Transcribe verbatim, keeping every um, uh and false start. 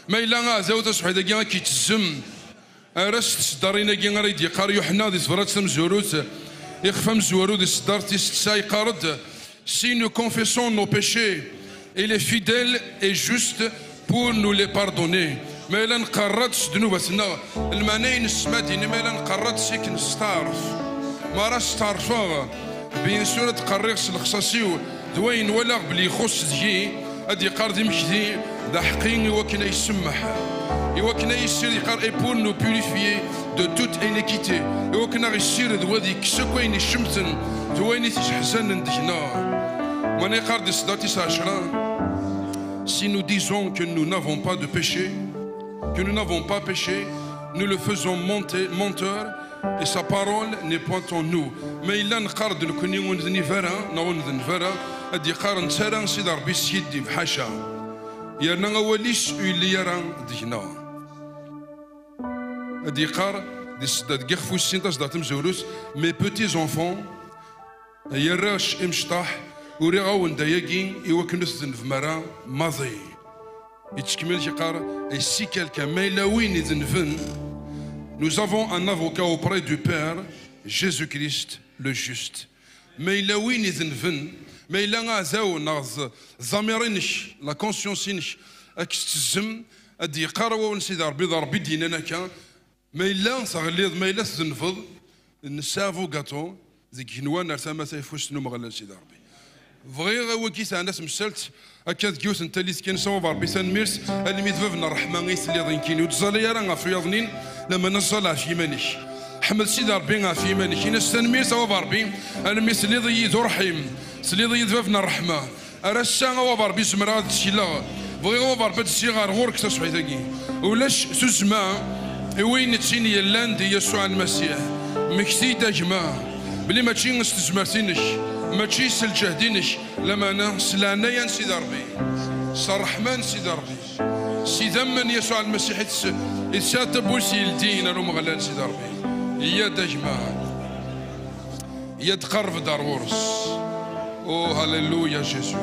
Ma yella aɛdaw taṣebḥit-agi ad k-ittezzem, ar ass tseddarin-agi ara yi-d-yeqqar Yuḥenna di tebrat tamezwarut, ixef amezwaru di tseddart tis tisa, yeqqar-d: "Si nous confessons nos péchés, il est fidèle et juste pour nous les pardonner." Ma yella nqerra-d s ddnubat-nneɣ, lmeɛna-ines ma din, ma yella nqerra-d seg nesteɛref. Ma ara steɛrfeɣ, bien sûr ad qerriɣ s lexṣaṣ-iw d wayen walaɣ belli ixuṣṣ deg-i, ad d-yeqqar d imekdi, d aḥeqqi i wakken ay semmeḥ, i wakken ay yessired, yeqqar: "Et pour nous purifier de toute iniquité", i wakken aɣ-yessired, wa ad yekkes akk ayen icemten d wayen i t-iseḥzanen deg-neɣ. Mana yeqqar di tseddart tis ɛecra: "Si nous disons que nous n'avons pas de péché, que nous n'avons pas péché, nous le faisons monter, menteur, et sa parole n'est point en nous." Ma yella neqqar-d nekkni ur nednib ara neɣ ur nedneb ara, ad d-yeqqar nettarra Sidi Ṛebbi yeskiddib, ḥaca. Yerna awal-is ur yelli ara deg-neɣ. Ad d-yeqqar di tseddart, deg ixef wis sin, taseddart tamezwarut: "Mes petits enfants", ay arrac imecṭaḥ, uriɣ-awen-d ayagi i wakken ur tdennbem ara maḍi. Yettekmil yeqqar: "Et si quelqu'un", ma yella win idenben, "nous avons un avocat auprès du Père, Jésus-Christ le juste." Ma yella win idenben, ma yella aɛdaw neɣ d ẓamir-inek, la conscience-inek, ad k-tettezzem, ad d-yeqqar wawal n Sidi Ṛebbi, d Ṛebbi i d-yennan akka: "Ma yella teɣliḍ, ma yella tdenbeḍ, nesɛa abugaṭu deg igenwan ar tama tayeffust n Umeɣlal Sidi Ṛebbi." Bɣiɣ a wagi teɛna temsalt akka deg yiwet n tallit kan, s awaḍ Ṛebbi tanemmirt, almi d bab n ṛṛeḥma i telliḍ nekkini, ur ttẓalay ara ɣef wiyaḍnin, lamana ẓẓal ɣef yiman-ik. Ḥmed Sidi Ṛebbi ɣef yiman-ik, ini-as tanemmirt a waḍ Ṛebbi, almi telliḍ yid-i d urḥim, telliḍ yid-i d bab n ṛṛeḥma. Ar ass-a a waḍ Ṛebbi zemreɣ ad ttekleɣ. Bɣiɣ a waḍ Ṛebbi ad d-zziɣ ɣer ɣur-k taṣebḥit-agi. Ulac tuzzma i win ittini yellan di Yasuɛ Lmasiḥ. Mmekti-d a gma, belli mačči s tezmert-inek, mačči s lǧehd-inek, lameɛna s leɛnaya n Sidi Ṛebbi, s ṛṛeḥma n Sidi Ṛebbi, s idammen n Yasuɛ Lmasiḥ i tes-, i tesɛiḍ tawwurt yeldin ar Umeɣlal Sidi Ṛebbi. Yya-d a gma, yya-d qerreb-d ar ɣur-s. Oh, halleluya, Jésus.